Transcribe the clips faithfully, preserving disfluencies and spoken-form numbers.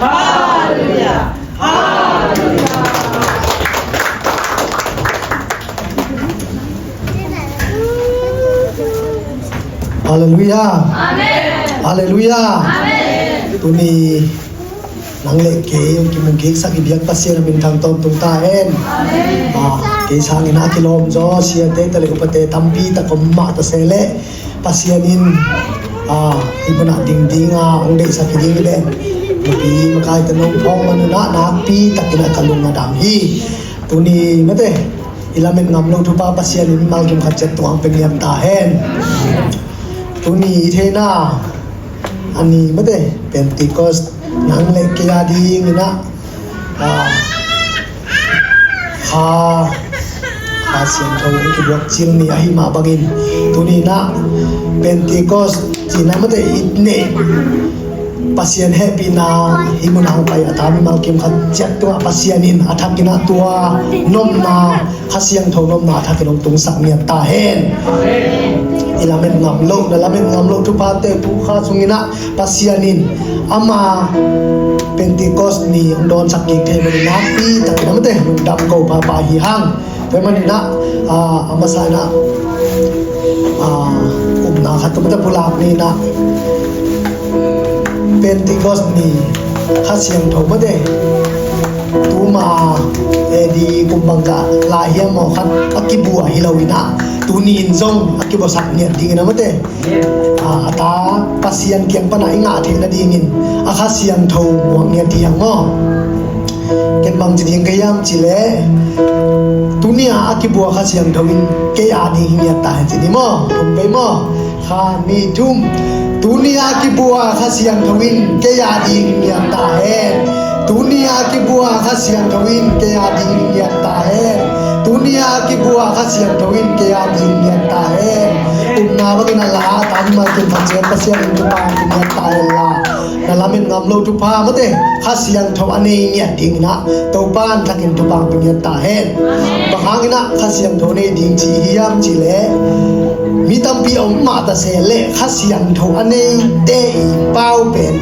Halleluia. Halleluia. Halleluia. Amen. Halleluia. Amen. Tuni nang le kei hong kimungkiksak i biak Pasian a minthang tawntung ta hen. Amen. Ah, kei sangin a kilawm zaw siate tale upate tampi tak om mah ta se leh Pasian in, ah, hih munah ding dinga hong deihsak hi ding hi leh nupi makaite nong phawk man unah nakpi takin a ka lung a dam hi. Tuni mate i lamet ngam lo thupha Pasian in mimal kim khat ciat tungah pia ngiat ta hen. Tuni i theihna a ni mate Pentecost nang le kei a dingin ah, ah, kha, Kha Siangtho in kibuak cil ni ahi mah bangin tuni in ah Pentecost cihna mate i neih Pasian hehpihna hih munah hong pai a ta mimal kim khat ciat tungah Pasian in a thakin ah tua nopna, Kha Siangtho nopna a thakin hong tungsak ngiat ta hen. I lamet ngam loh, na lamet ngam loh thuphate tu kha sungin ah Pasian in ama Pentecost ni hong dawnsak kik thei manin nakpi takin a mate lungdam ko pahpah hi hang. Tua ahih manin ah, ah, a masa in ah, ah, upna khat tua mate pulak ni in ah Pentecost ni Kha Siangtho mate tuma A D kum bang kah lai hiam maw khat a kibua hi lo in ah tuni in zong a kibuasak ngiat dingin a mate, a, a ta Pasian kiang pana i ngah theih nadingin a Kha Siangtho muak ngiat hi hang maw? Ken bang ci ding ka hiam cih leh tuni a a kibua Kha Siangtho in kei a ding hi ngiat ta hen ci ni maw? Thum vei maw? Kha nih thum. Tuni a kibua Kha Siangtho in kei a ding hi ngiat ta hen. Tuni a kibua Kha Siangtho in kei a ding hi ngiat ta hen. Tuni a kibua Kha Siangtho in kei a ding hi ngiat ta hen. Upna bangin a la a tam a kin thang ciat Pasian in thupha pia ngiat ta hen la. Na lamet ngam lo thupha mate Kha Siangtho a nei ngiat dingin ah Topa in thakin thupha pia ngiat ta hen. Bang hangin ah Kha Siangtho nei ding ci hiam cih leh mi tampi a om mah ta se leh Kha Siangtho a neite i pau pen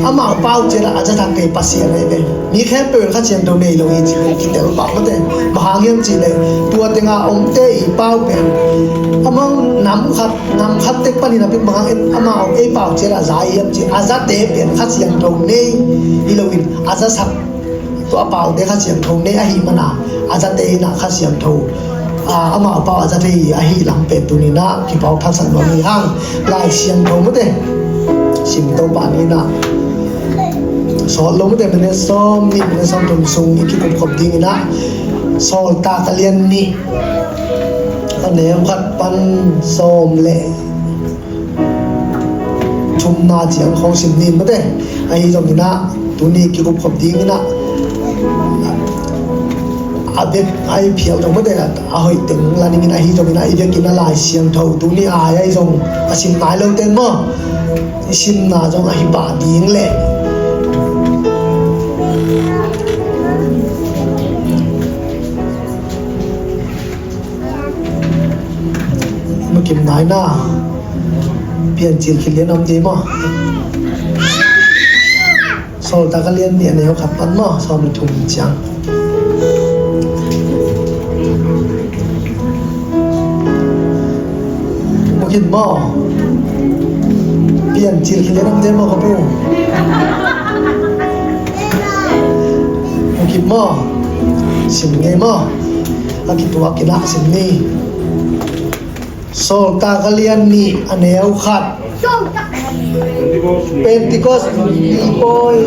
amau pau ciat ah a za thak kei Pasian ahi ve. Mi khempeuh in Kha Siangtho nei lo hi cih pen kitel pah mate. Bang hang hiam cih leh tua tenga omte i pau pen amau nam khat nam khat tek panin a pen bang hang in amau ei pau ciat a za hiam cih a zate pen Kha Siangtho nei hi loin a zasak tua a paute Kha Siangtho nei ahih mana a zate in ah Kha Siangtho, a, amau pau a za thei ahih lam pen tuni in ah kipauk thaksak nuam hi hang. Lai Siangtho mate sim to pah ni in ah sawt lo mate minute sawm nih minute sawm thum sung i kikupkhop dingin ah Sawltak a lian nih a neu khat pan sawm le thumna ciang khawng sim ni mate. Ahi zongin ah tuni kikupkhop dingin ah a bek a i phial zong mate a hoih teng la ning in ahi zongin ah i biakinn a Lai Siangtho tuni a ai ahi zong a sim nai lo ten maw i simna zong ahi pah ding leh Nukim nai na Piancil khit lian om dei maw? Sawltak a lian nih a neu khat pan maw? Sawm le thum ciang. Mu khin maw? Piancil khit lian om dei maw ka pu? Mu khin maw? Sim ngei maw? A kituak in ah sim ni. Sawltak a lian nih a neu khat. Pentecost ni pawi.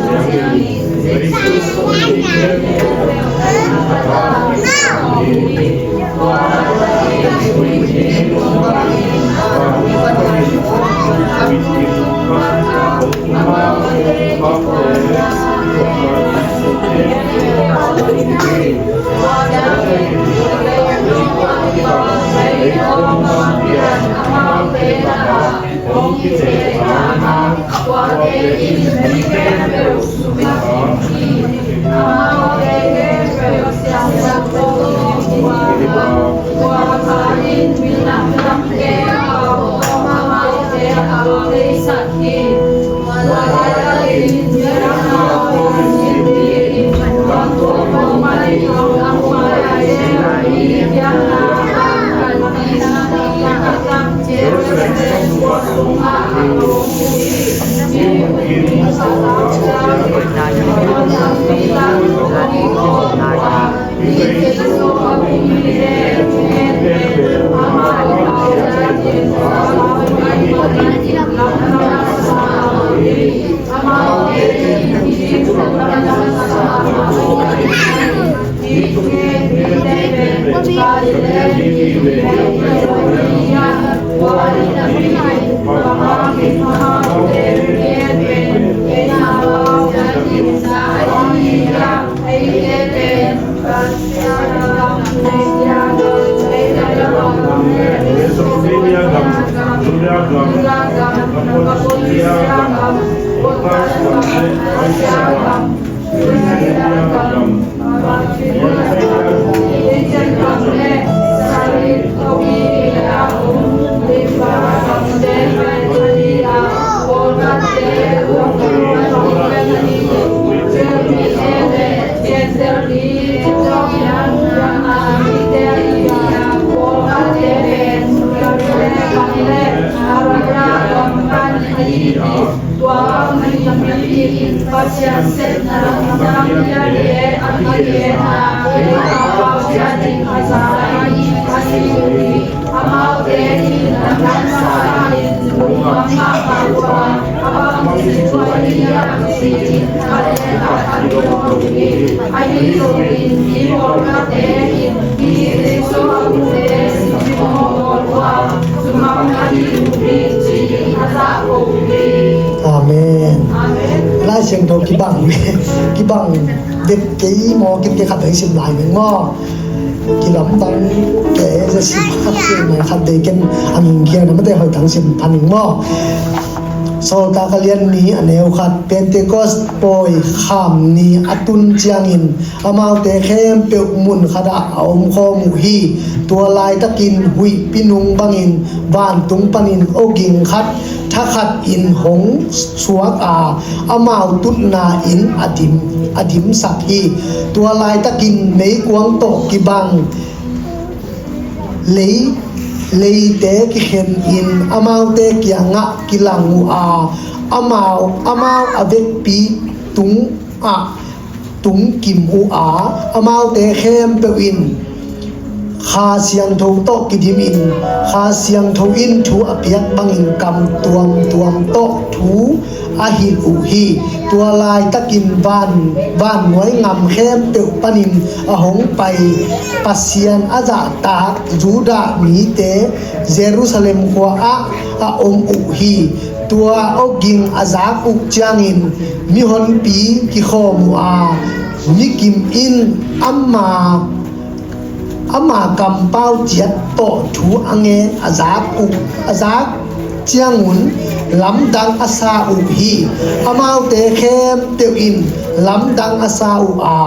Amen. Lai Siangtho kibang, kibang bek kei maw, kip kei khat hong sim lai ning maw. Kilamdang kei za sim khat kei mai khat dei ken a ming kiang na mate hoih tang sim pha ning maw. Sawltak a lian nih a neu khat, Pentecost pawi kham ni a tun ciangin amaute khempeuh mun khatah a omkhawm uh hi. Tua laitakin huihpi nung bangin vantung panin awging khat thakhatin hong suak a, amau tutna in a dim, a dimsak hi. Tua laitakin meikuang tawh kibang lei, leite kikhenin amaute kiangah kilang uh a, amau, amau a vekpi tungah tungkim uh a, amaute khempeuh in Kha Siangtho tawh kidimin Kha Siangtho in thu a piak bangin kam tuamtuam tawh thu a hilh uh hi. Tua laitakin van, vannuai ngam khempeuh panin a hong pai Pasian a zahtak Judah mite Jerusalem khua-ah a om uh hi. Tua awging a zak uh ciangin mihonpi kikhawm uh a, mikim in ama, ama kampau ciat tawh thu a ngen a zak uh, a zak ciangun lamdang a sa uh hi. Amaute khempeuh in lamdang a sa uh a,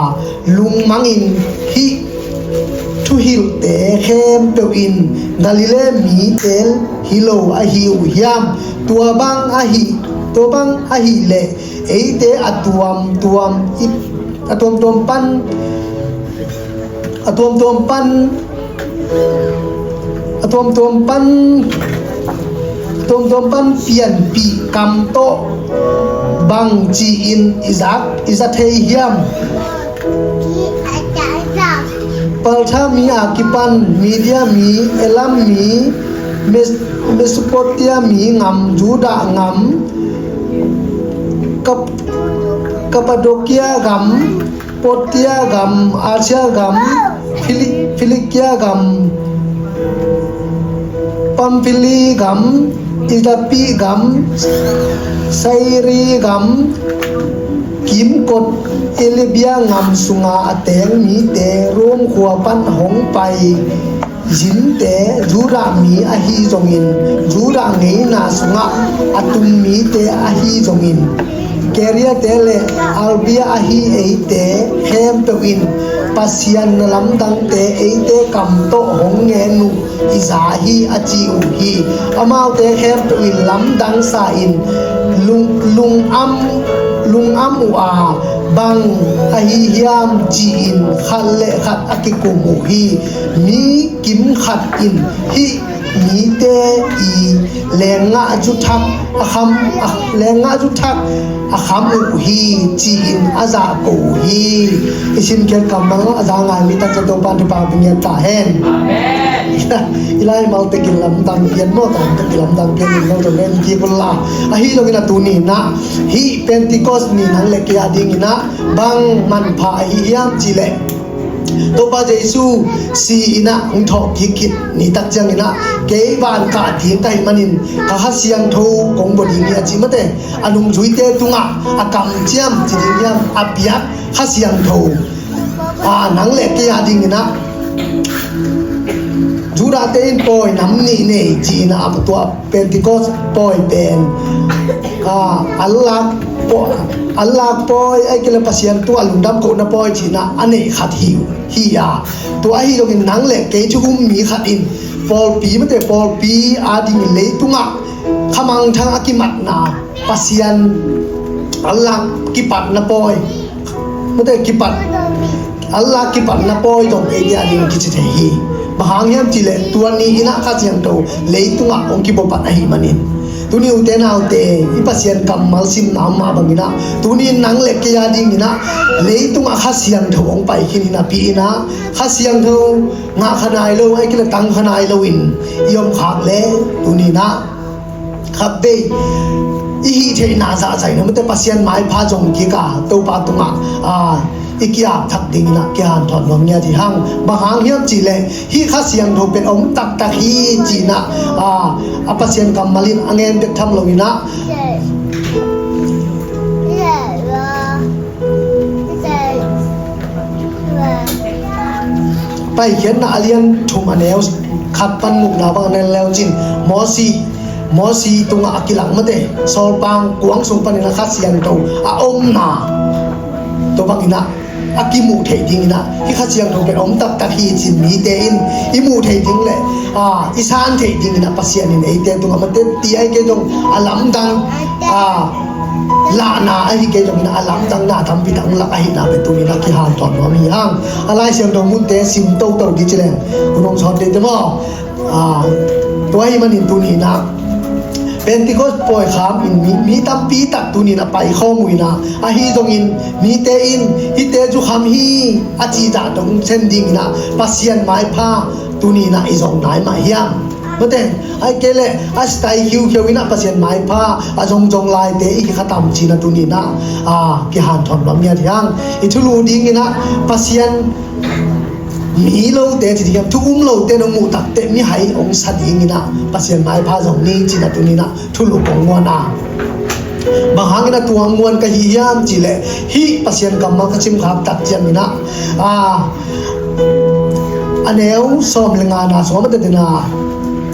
lungmangin hih thuhilhte khempeuh in Galilee mite hi lo ahi uh hiam? Tua bang ahi, tua bang ahih leh eite a tuamtuam i, a tuamtuam pan, a tuamtuam pan, a tuamtuam pan, tuamtuam pan pianpih kam tawh bang ci-in i zak, i za thei hiam? Partha mi a kipan Media mi, Elam mi, Mes-, Mesopotamia mi ngam, Judah ngam, Kap-, Kapadokia gam, Pontia gam, Asia gam, Fili-, Filikia gam, Pamfili gam, Itapi gam, Sairi gam, kimkot Arabia ngam sunga a teng mite, Rom khua pan hong pai zinte, Judah mi ahi zongin, Judah ngeina sungah a tum mite ahi zongin, Kretante le Arabia ahi eite khempeuh in Pasian na lamdangte eite kam tawh hong ngen uh i za hi, a ci uh hi. Amaute khempeuh in lamdang sa-in lung, lungam, lungam uh a, bang ahi hiam ci-in khat le khat a kikum uh hi. Mi kim khat in hih mite i lenggah zuthak a kham, a lenggah zuthak a kham uh hi, ci-in a zahko uh hi. I simkhiat kammal a za ngai mi takte Topa'n thupha pia ngiat ta hen. I laimalte kilamdang pian maw, takte kilamdang pian in lo zong en kik un la. Ahi zongin a tuni-in ah hih Pentecost ni nang le kei a dingin ah bang manpha ahi hiam cih leh, Topa Jesu si-in ah hong thawhkik khit ni tak ciangin ah, kei van kah ding ka hih manin ka Kha Siangtho kong bua ding hi, a ci mate. A nungzuite tungah a kamciam ci ding hiam, a piak Kha Siangtho, a, nang le kei a dingin ah, Judah-te in pawi nam nih nei ci-in ah, a tua Pentecost pawi pen, a, anlak pawi, anlak pawi, ahih kei leh Pasian tungah lungdam kohna pawi ci-in ah a neih khat hi uh hi a. Tua ahi zongin nang le kei thu um mi khat in pawlpi mate, pawlpi a dingin leitungah khamangthang a kimatna, Pasian anlak kipatna pawi mate, kipat, anlak kipatna pawi zong eite a dingin kici thei hi. Bang hang hiam cih leh tua ni-in ah Kha Siangtho leitungah hong kibuak ahih manin. Tuni ute naute, i Pasian kammal simna mah bangin ah, tuni-in nang le kei a dingin ah leitungah Kha Siangtho hong pai khin hi napi-in ah, Kha Siangtho ngah kha nai lo, ahih kei leh tang kha nai loin i om khak leh, tuni-in ah khatvei i hih theihna zahzaihna mate, Pasian maipha zong kik a, Topa tungah, a, i ki-ap thak dingin ah kihanthawn nuam ngiat hi hang. Bang hang hiam cih leh hih Kha Siangtho pen om taktak hi ci-in ah, a, a Pasian kammal in a ngen bek tham loin ah, Paikhiatna a lian thum a neu khat pan gukna bang a na en le uh cin, Mosi, Mosi tungah a kilang mate, sawlpang kuang sung panin a Kha Siangtho a omna, tua bangin ah a kimuh theih dingin ah hih Kha Siangtho pen om taktak hi ci-in mite in i muh theih ding le, a, i san theih dingin ah Pasian in eite tungah mate, ti ahih kei zong a lamdang, a, lahna ahih kei zongin a lamdangna tampi tak hong lak ahihna pen tuni-in ah kihanthawn nuam hi hang. A Lai Siangtho munte sim toto ding ci leng, hun hong sawt ding te maw? A, tua ahih manin tuni-in ah Pentecost pawi kham in mi, mi tampi tak tuni-in ah paikhawm uh in ah, ahi zongin mite in hihte zukham hi a cih zah dong sen dingin ah Pasian maipha tuni-in ah i zong nai mah hiam? Mate, ahih kei leh a style khiukheu in ah Pasian maipha a zongzong laite i kikha tam ci-in ah tuni-in ah, a, kihanthawn nuam ngiat hi hang. I thulu dingin ah Pasian mi lote ci ding hiam, thu um lote nong muh takteh mihai hong sa dingin ah Pasian maipha zong ni ci-in ah tuni-in ah thulu kong guan a. Bang hangin a tua hong guan ka hi hiam cih leh, hih Pasian kammal ka simkhak tak ciangin ah, a, a neu sawm le ngana sungah mate, dena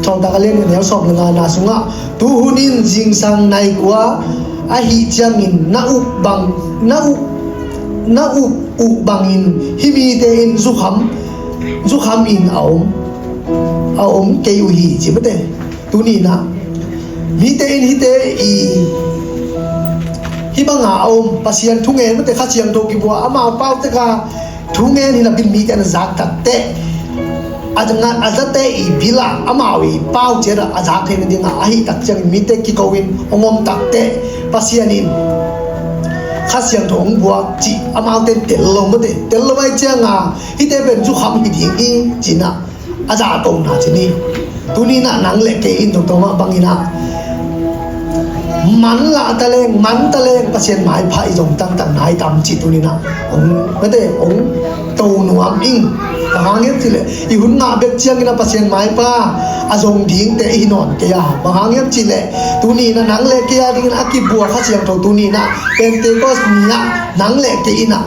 Thawhtak a lian a neu sawm le ngana sungah, tu hun in zingsang nai kua ahih ciangin na up bang, na up, na up uh bangin hih mite in zukham, zukham in a om, a om kei uh hi ci mate. Tuni-in ah mite in hihte i, hih banga a om Pasian thungen mate, Kha Siangtho kibua, amau pau tek a thungen hi napi-in mite in a zak takteh, a za, a zate i bil ah amau i pau ciat ah a zak theihna dingah ahih tak ciangin mite kiko in hong om takteh, Pasian in Kha Siangtho hong buak cih amaute in tel lo mate, tel lo ahih ciangin hihte pen zukham hi ding hi ci-in ah a zahkona ci ni. Tuni-in ah nang le kei in tawh tawh mah bangin ah manlah taleng, man taleng, Pasian maipha i zong taktak nai tam cih tuni-in ah hong, mate, hong to nuam ing. Bang hang hiam cih leh i hun ngah bek ciangin ah Pasian maipha a zong dingte i hi nawn kei a. Bang hang hiam cih leh tuni-in ah nang le kei a dingin a kibua Kha Siangtho tuni-in ah Pentecost ni-ah nang le kei in ah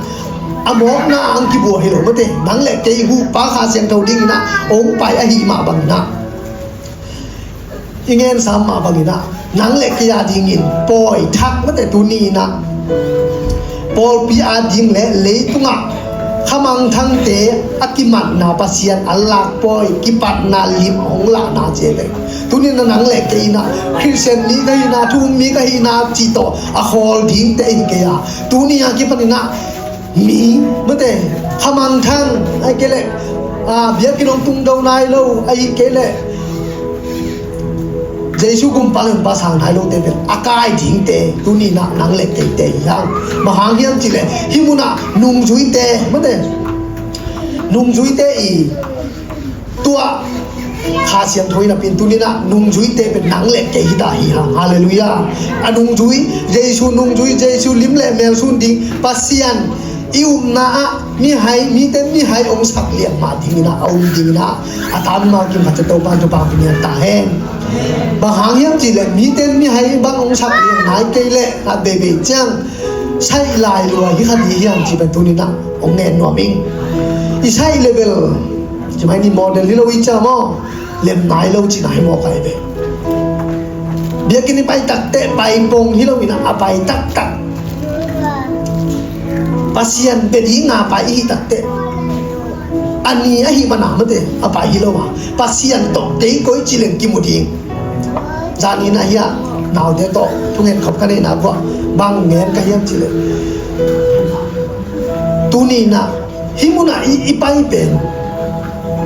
a mawkna ah hong kibua hi lo mate, nang le kei huhpa Kha Siangtho dingin ah hong pai ahih mah bangin ah, i ngen sam mah bangin ah, nang le kei a dingin pawi thak mate, tuni-in ah pawlpi a ding le leitungah khamangthangte a kimatna, Pasian anlak pawi kipatna lim hong lahna ci ve. Tuni-in ah nang le kei in ah Khristian mi ka hihna, thu um mi ka hihna cih tawh a khawl dingte ahi kei a. Tuni a kipanin ah mi mate, khamangthang, ahih kei leh, a, biakinn hong tungdo nai lo, ahih kei leh Jesu gumpa le honpa sang nai lote pen a kai dingte tuni-in ah nang le keite hi hang. Bang hang hiam cih leh hih munah nungzuite, mate, nungzuite i tuah Kha Siangtho in a pia in tuni-in ah nungzuite pen nang le kei hi ta hi hang. Halleluiah. A nungzui, Jesu nungzui, Jesu lim le mel sun ding, Pasian i upna ah mihai, mite mihai hong sak liang mah dingin ah, a um dingin ah, a tan mah kim khat Topa in thupha pia ta hen. Bang hang hiam cih leh mite mihai bang hong sak liang nai kei leh khat veivei ciang saih lai lua hi kha ding hiam cih pen tuni-in ah hong ngen nuam ing. I saih le bel, ci mai ni, model hi lo i cih maw, lem nai lo cihna hi mawk ai ve. Biakinn i pai takteh pai pong hi lo-in ah, a pai taktak Pasian bia ding a pai i hih takteh, a ni ahih manin, mate, a pai hi lo a, Pasian tawh kei koici leng kimu ding. Zanin ah hiah naute tawh thungen khop ka neihna uah bang ngen ka hiam cih leh, tuni-in ah hih munah i, i pai pen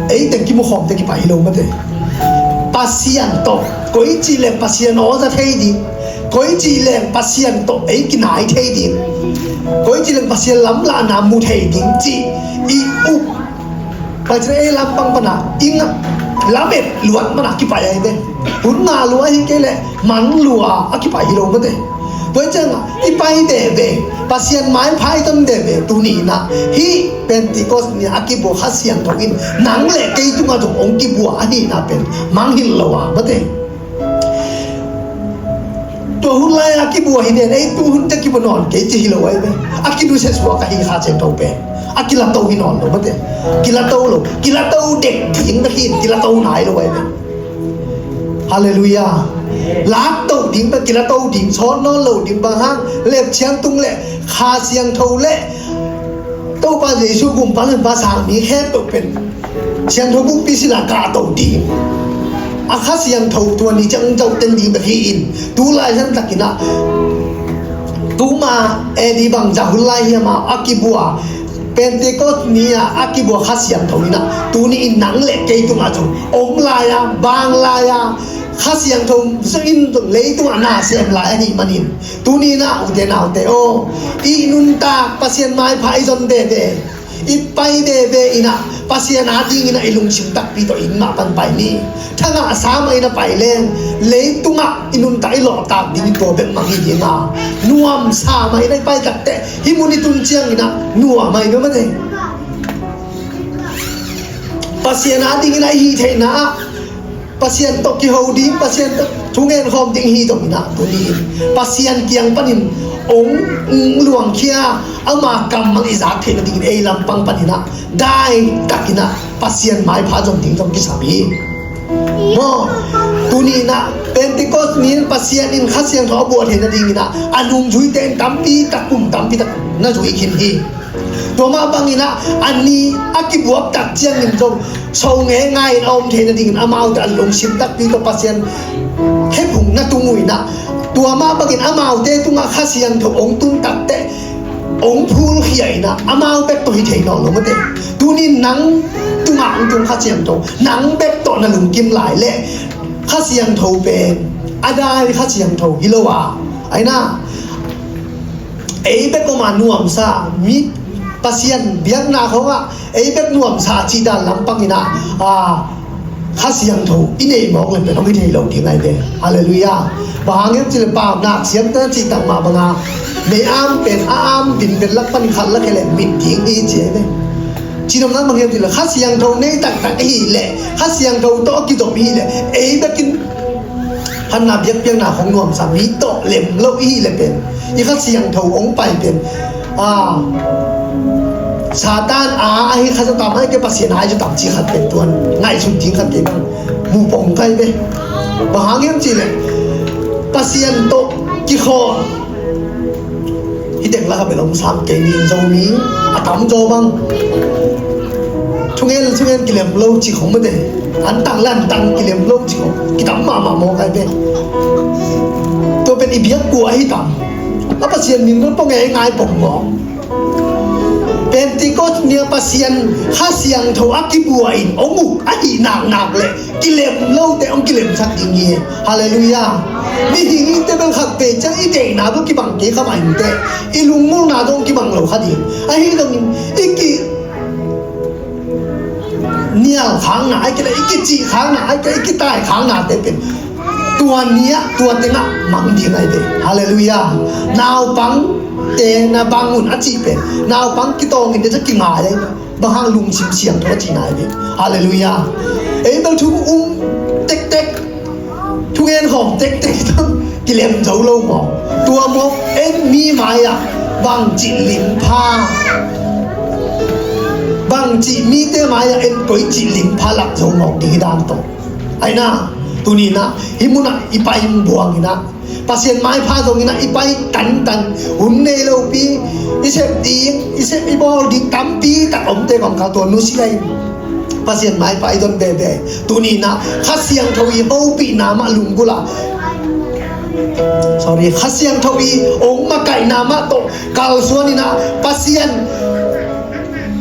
ei teng kimu khawmte kipai hi lo, mate. Pasian tawh koici leng Pasian aw za thei ding, koici leng Pasian tawh ei kinai thei ding, koici leng Pasian lamlahna mu thei ding cih i up. Pai cih leh ei lampang pana i ngah, lamet luat mana kipai ai ve. Hun na lua hi kei leh man lua a kipai hi lo, mate. Tua ciangah i pai veve, Pasian maipha i ton veve, tuni-in ah hih Pentecost ni a kibua Kha Siangtho in nang le kei tungah zong hong kibua ahihna pen mangngilh lo a, mate. Tua hun lai-a kibua hi den, ei tu hun teh kibua nawn kei ci hi lo ai ve. A kinusia suak ahi Kha Siangtho pen a kilato hi nawn lo, mate. Kilato lo, kilato dek ding bek hi, kilato nai lo ai ve. Halleluiah. Lakto ding bek, kilato ding, sawt nawn lo ding. Bang hang, lepciang tung le Kha Siangtho le Topa Jesu gumpa le honpa sang mi khempeuh pen Siangtho bukpi sila kahto ding. A Kha Siangtho tua ni ciang zawh teng ding bek hi-in, tu lai santakin ah, tuma A D bangzah hun lai hiam a, a kibua Pentecost ni-a a kibua Kha Siangtho in ah tuni-in nang le kei tungah zong om lai-a, bang lai-a, Kha Siangtho zong in leitungah na sem lai ahih manin, tuni-in ah ute naute aw, i nuntak Pasian maipha i zon veve, i pai veve in ah Pasian a dingin ah i lungsim takpi tawh inn mah pan pai ni. Thangahsa mah in a pai leng, leitungah i nuntak i lawhtak ding tua bek mang hi ding a, nuamsa mah in a i pai takteh hih mun i tun ciangin ah nuam ahi bia, mate. Pasian a dingin a i hih theihna ah Pasian tawh kiho ding, Pasian tawh thungen khawm ding hi zongin ah, tuni-in Pasian kiang panin hong luangkhia, ama kammal i zak theih nadingin ei lampang panin ah dai takin ah Pasian maipha zong ding zong kisam hi. Maw, tuni-in ah Pentecost ni-in Pasian in Kha Siangtho a buak theih nadingin ah a nungzuite in tampi tak, kum tampi tak na zui khin hi. Tua mah bangin ah a ni a kibuak tak ciangin zong so ngeingai in a om theih nadingin amaute a lungsim takpi tawh Pasian khephung na tung uh in ah, tua mah bangin amaute tungah Kha Siangtho hong tun takteh hong phulkhia in ah amau bek tawh hi thei nawn lo, mate. Tuni-in nang tungah hong tung Kha Siangtho nang bek tawh na lungkim lai leh Kha Siangtho pen a dai Kha Siangtho hi lo a, aina ei bek om a nuamsa, mi Pasian biakna khawngah ei bek nuamsa cih dan lampangin ah, a, Kha Siangtho i neih mawk leh pen hong hi thei lo ding ahi ve. Halleluiah. Bang hang hiam cih leh Paunak siamte na cih tak mah banga, mei am pen a am din pen lak pan khat lak hi leh mit ding hi ci ahi ve. Cihnopna bang hiam cih leh Kha Siangtho nei taktak i hih leh, Kha Siangtho tawh a kizom i hih leh, ei bekin phatna biakpiakna khong nuamsa, mi tawh lem lo i hih leh pen, i Kha Siangtho hong pai pen, a, Satan a ahi kha zaw tam, ahi kei Pasian a ahi zaw tam cih khat pen tuan ngaihsut ding khat kei bang mu pong kai ve. Bang hang hiam cih leh Pasian tawh kikhawl, hih teng lakah bel hong sam kei ni, Zomi a tamzaw bang thungen, thungen kilem lo cih khong mate, antang le antang kilem lo cih khong kitam mahmah maw kai ve. Tua pen i biak kua ahi tam? A Pasian min pong e ngai pong maw? Pentecost ni-a Pasian Kha Siangtho a kibua in hong uk ahih naknak leh kilem lote hong kilemsak ding hi. Halleluiah. Mihing i tebel khat vei ciang i deihna bel kibang kei kha mah inteh, i lunggulhna zong kibang lo kha ding. Ahi zongin i ki nial khakna, ahih kei leh i kicih khakna, ahih kei leh i kitai khaknate pen tua ni-ah, tua tengah mang ding ahi ve. Halleluiah. Naupangte na bang un a cih pen, naupang kitawng in te ca kingai ahi ve. Bang hang? Lungsim siangtho a cihna ahi ve. Halleluiah. Ei bel thu um tektek, thungen khawm tektek tang kilem zo lo maw? Tua maw, en mi mai-ah bangcih limpha, bangcih mite mai-ah en koicih limpha lak zo mawk ding hi dan tawh. Ahi na, tuni-in ah hih munah i pai buang in ah, Pasian maipha zongin ah i pai tantan, hun nei lopi i sep ding, i sep i bawl ding tampi tak omte bang kha, tua nusia in Pasian maipha i zon veve. Tuni-in ah Kha Siangtho i hopihna mah lunggulh ah, sorry, Kha Siangtho i hong makaihna mah tawh kalsuan in ah Pasian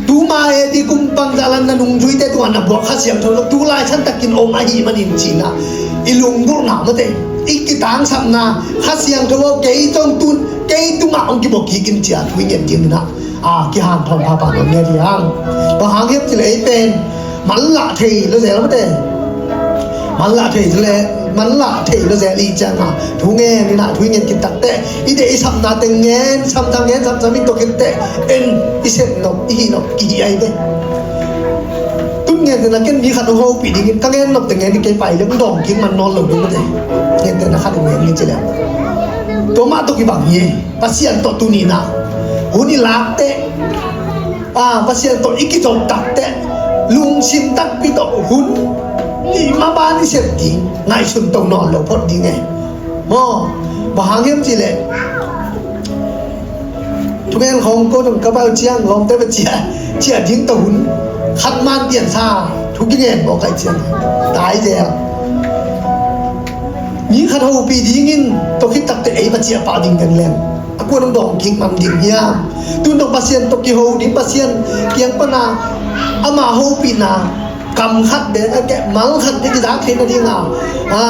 tuma e di kum pangzah lan na nungzuite tua na buak Kha Siangtho tawh tu lai san takin om ahih manin ci-in ah i lunggulhna mate, i kitangsapna, Kha Siangtho aw kei tawh tun kei tungah hong kibuak kik in ci-a thu i ngen ding in ah, a, kihanthawn phapha nuam nge hi hang. Bang hang hiam cih leh ei pen manlah thei lo zel mate. Manlah thei lo zel, manlah thei lo zel i ciangah thu ngen in ah, thu i ngen khit takteh i deih i sapna teng ngen samsam, ngen samsam in tua khit teh en i sep nop, i hih nop kihih ahi ve. Tun ngen teh na, ken mi khat hong hopih dingin ka ngen nop teng ngen in kei pai leng dawng kik man nawn lo ding mate. Ngen teh na khat hong ngen in ci leh tua mah tawh kibang hi. Pasian tawh tuni-in ah hun i lak teh, a, Pasian tawh i kizop tak teh, lungsim takpi tawh hun i maban i sep ding, ngaihsun to nawn lo phot ding e. Maw, bang hang hiam cih leh thungen khawng ko dong ka bal ciang lawmte va ciah, ciah ding tawh hun khat man piansa thu kingen mawk ahih ciang tai zel. Mi khat hopih dingin tua khit takteh ei va ciah pah ding ken leng a kuan hong dawng kik mang ding hiam? Tun dong Pasian tawh kiho ding, Pasian kiang pana ama hopihna kam khat bek a keh, mal khat bek i zak theihna ding a, a,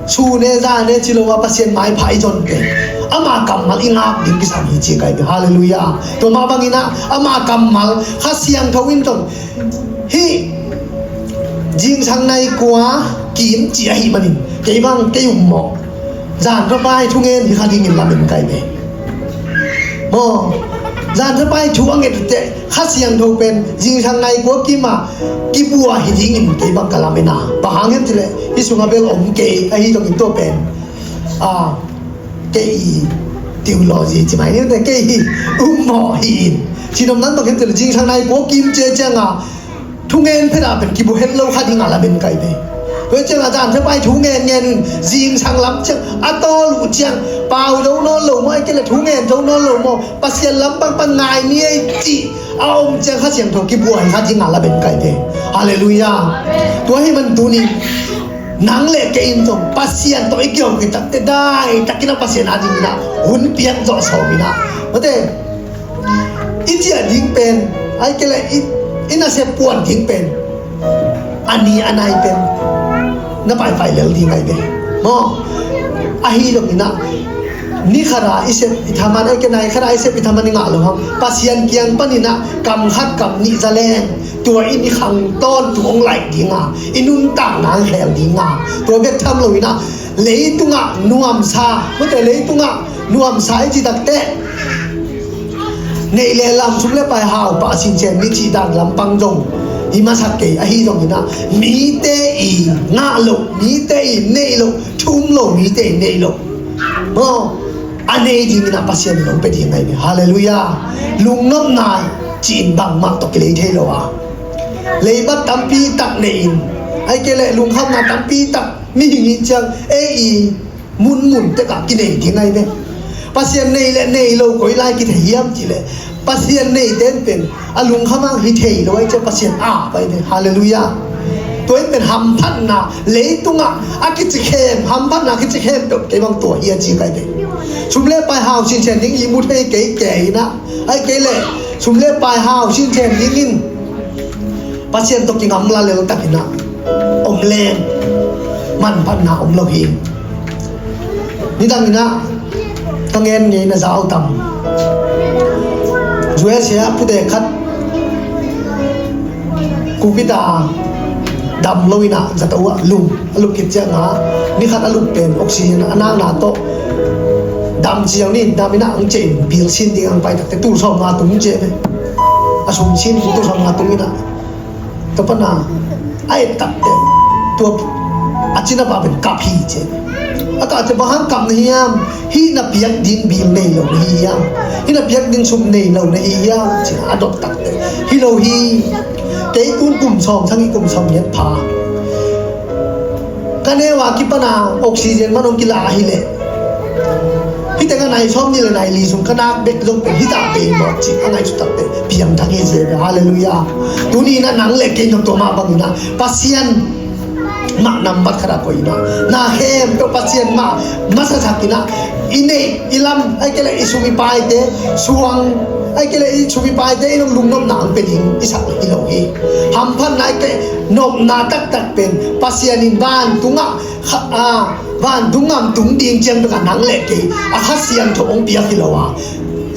su ne za ne ci lo a Pasian maipha i zon teh ama kammal i ngak ding kisam hi ci kai. Halleluiah. Tua mah bangin ah ama kammal Kha Siangtho in zong hih zingsang nai kua kim cih ahih manin kei bang kei um maw, zan thapai thungen hi kha dingin lamen kai ve. Maw, zan thapai thu a nget teh Kha Siangtho pen zingsang nai kua kim a kibua hi dingin kei bang ka lamen a. Bang hang hiam cih leh hih sungah bel om kei ahi zongin tua pen, a, kei i theology ci mai ni teh, kei hi um maw hi in. Ci nop nan bang hiam cih leh zingsang nai kua kim ci ciangah thungen phet ah pen kibu het lo kha ding a lamen kai ve. Tua ciangah zan thapai thungen ngen un zingsang lam ciang a tawl uh ciang pau zo nawn lo maw, ahih kei leh thungen zo nawn lo maw, Pasian lam pangpan ngai ni ei cih a om ciang Kha Siangtho kibua hi kha ding a lamen kai ve. Halleluiah. Tua ahih man tuni nang le kei in zong Pasian tawh i kiho khit takteh daitakin a Pasian a dingin ah hun piak zawh sawm in ah, mate, i ciah ding pen, ahih kei leh i, i nasep puan ding pen a ni a nai pen na paipaipaih lel ding ahi ve. Maw, ahi zongin ah ni khat a i sep i thaman, ahih kei leh nai khat a i sep i thaman i ngah lo hang, Pasian kiang panin ah kam khat kam nih za leng tua in i khang tawntung hong laih ding a, i nuntakna hong khel ding a, tua bek tham loin ah leitungah nuamsa, mate, leitungah nuamsa i cih takteh neih le lam, sum le pai, hau pah, sincen ni cih dan lampang zong hi masak kei. Ahi zongin ah mite i ngah loh, mite i neih loh, thu um lo mite i neih loh, maw, a nei dingin ah Pasian in hong pia ding ahi ve. Halleluiah. Lungnopna cih in bangmah tawh kilei thei lo a, leibat tampi tak nei in, ahih kei leh lungkhamna tampi tak mihing i hih ciang ei i munmun tekah kinei ding ahi ve. Pasian nei le nei lo koi lai kithei hiam cih leh Pasian neite in pen a lungkham hang hi thei lo ahih ciang Pasian ap ahi ve. Halleluiah. Tua in pen hamphatna, leitungah a kicikhem, hamphatna kicikhem peuh kei bang tua hi a ci kai ve. Sum le pai, hau, sincen ding i mu thei kei kei in ah, ahih kei leh Sum le pai hau sin them dingin Pasian tawh kingamla lel takin ah om leng manphatna om lo hi. Nidangin ah ka ngen ngei na zau tam. U S A ah pute khat Covid a dam lo in ah zato ah lum a lup khit ciangin ah ni khat a lup pen oxygen a nakna tawh dam ciang ni dam in ah ang ceh in bill sin ding ang pai takte tul sawm nga tung ceh ve. A sum sin tul sawm nga tung in ah tua pan a a et takte tua a cina pa pen kap hi ceh. A kah te bang hang kap na hiam? Hih na piak ding bill nei lo na hi hiam? Hih na piak ding sum nei lo na hi hiam? Cih a dot takte hi lo hi. Kei tun kum sawm sang hi kum sawm ngiat pha. Ka neu a kipan a oxygen man hong kila hi leh hih teng a nai sawm ni le nai li sung ka nak bek zong pen hih tak pe mawk cih a ngaihsut takte piang thak hi ceh ve. Halleluiah. Tuni in ah nang le kei nong tua mah bangin ah Pasian mah nambat khat a koih in ah na khempeuh Pasian mah masa sak in ah i neih i lam ai kei le i sum i paite suang ai kei le i sum i paite i nong lungnopna ang pe ding i sak hi lo hi. Hamphatna ai kei nopna taktak pen Pasian in vantung ah kha a vantung gam tung ding ciang bek a nang le kei a Kha Siangtho hong piak hi lo a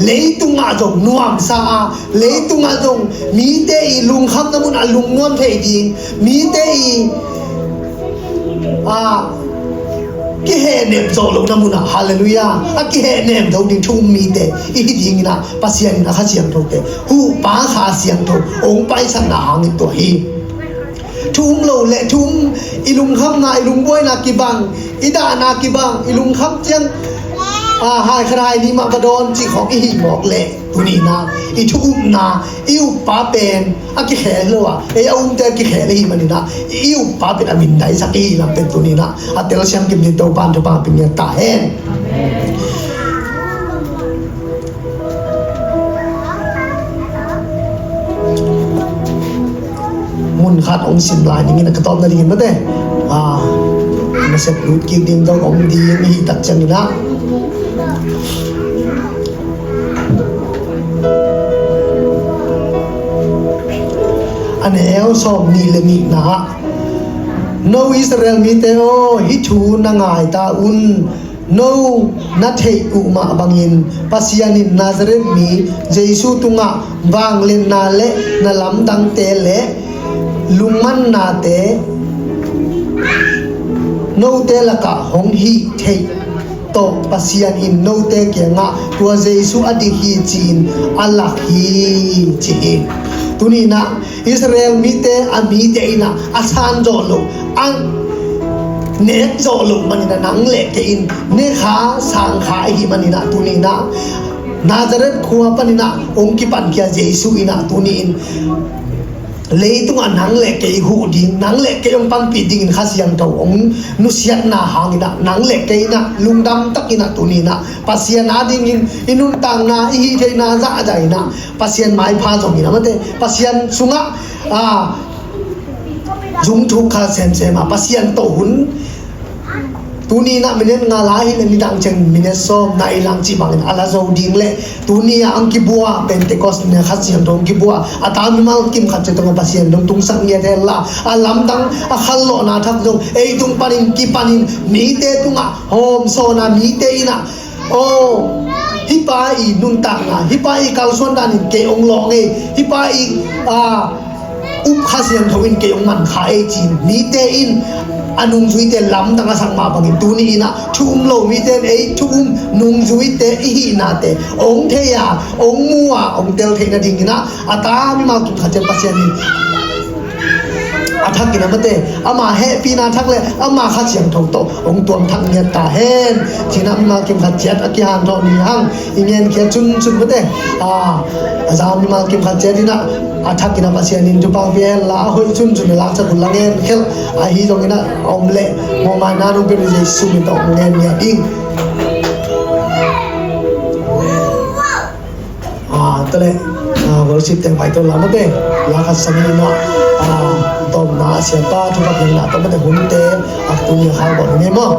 leitungah zong nuamsa a leitungah zong mite i lungkhamna mun a lungnuam thei ding mite i a kihehnem zawh lohna mun ah halleluiah a kihehnem zo ding thu um mite i hi dingin ah Pasian in a Kha Siangthote huhpa Kha Siangtho hong paisakna hangin tua hi. Thu um lo le thu um i lungkhamna i lungbuaina kibang i dahna kibang i lungkham ciang a hai khat hai ni mah va dawn cih khawng i hih mawk leh tuni in ah i thu upna i uppa pen a kikhel lo a ei a umte a kikhel ahih manin ah i uppa pen a mindaisak i hih lam pen tuni in ah a telsiam kim ding Topa'n thupha pia ngiat ta hen. Mun khat hong sim lai dingin a ka tawpna dingin mate a nasep lut kik ding dong om ding hi tak ciangin ah a neu sawm nih le nihna ah no Israel mite aw hih thu na ngai ta un. No na theih uh mah bangin Pasian in Nazareth mi Jesu tungah vangliatna le na lamdangte le lungmannate note lakah hong hih theih tawh Pasian in note kiangah tua Jesu a dik hi ci-in a lak hi ci hi. Tuni in ah Israel mite a mite in ah a san zawh loh a nek zawh loh manin ah nang le kei in nekha sangkha i hih manin ah tuni in ah Nazareth khua panin ah hong kipankhia Jesu in ah tuni in leitungah nang le kei huh ding nang le kei hong panpih dingin Kha Siangtho hong nusiatna hangin ah nang le kei in ah lungdam takin ah tuni in ah Pasian a dingin i nuntakna i hih theihna zahzah in ah Pasian maipha zongin ah mate Pasian sungah a zungthuk kha semsem a Pasian tawh hun tuni in ah minute nga lai hi le nidang ciang minute sawm nai lang cih bangin a la zo ding le tuni a ang kibua Pentecost ni a Kha Siangtho ang kibua a ta mimal kim khat ciang tawh Pasian dong tungsak ngiat hen la a lamdang a khallawhna thak zong ei tung panin kipanin mite tungah hawmsawna mite in ah aw hih pa i nuntakna hih pa i kalsuan danin kei hong lawng ei hih pa i a up Kha Siangtho in kei hong man kha ei ci-in mite in a nungzuite lamdang a sak mah bangin tuni in ah thu um lo mite in ei thu um nungzuite i hihnate hong thei a hong mu a hong tel theih nadingin ah a ta mimal kim khat ciang Pasian in a thakin a mate ama hehpihna thak le ama Kha Siangtho tawh hong tuam thak ngiat ta hen. Cinah mimal kim khat ciat a kihanthawn ni hang i ngenkhiat cunsun mate a a za mimal kim khat ciat in ah a thakin a Pasian in thupha pia hen la a hoih cunsun a laksak uh la ngenkhelh ahi zongin ah a om leh mawhmaina nong pia Jesu min tawh hong ngen ngiat ding. Ah, tale, ah, worship teng pai to la mate. La khat sang in ah, ah, tawpna siapa thu khat nang na to mate hunte, ah, tuni a khang bawh ni maw.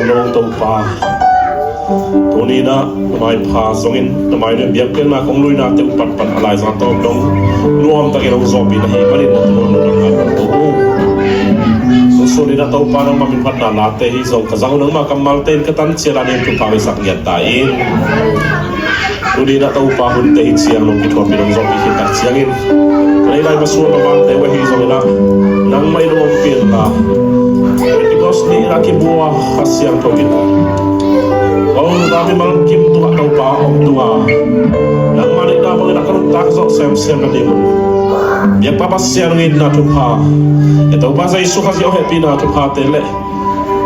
Lungdam Topa, tuni-in ah na maipha zongin na mai-ah biakpiakna kong luinate uh patpat a laizang tawh dong nuamtakin hong zawhpih na hih manin na thu-um nong ngai pan uh. Tuni-in ah Topa, nangmah min phatna late hi zong ka zang uh nangmah kammalte in ka tan ciat a ning thupha hong hisak ngiat ta in. Tuni-in ah Topa, hunte hi ciang nong kithuahpih nong zawhpih khit tak ciangin ka neih lai masuan a vante uh ahi zongin ah nangmah in hong ompih inla, Pentecost ni-in ah kibua Kha Siangtho in Paul, mimal kim tungah Topa hong tung a, nangmah deihna bangin ah ka nuntak zawh semsem nadingun biakpa Pasian hong itna thupha, e Topa Jesu Khazih hong hehpihna thuphate le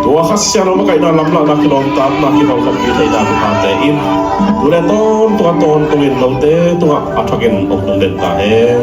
tua Kha Siangtho makaihna lamlahna kilawmtatna kivalhkhanpih theihna thuphate in tu le tawntung a tawntungin note tungah a thakin hong tung den ta hen.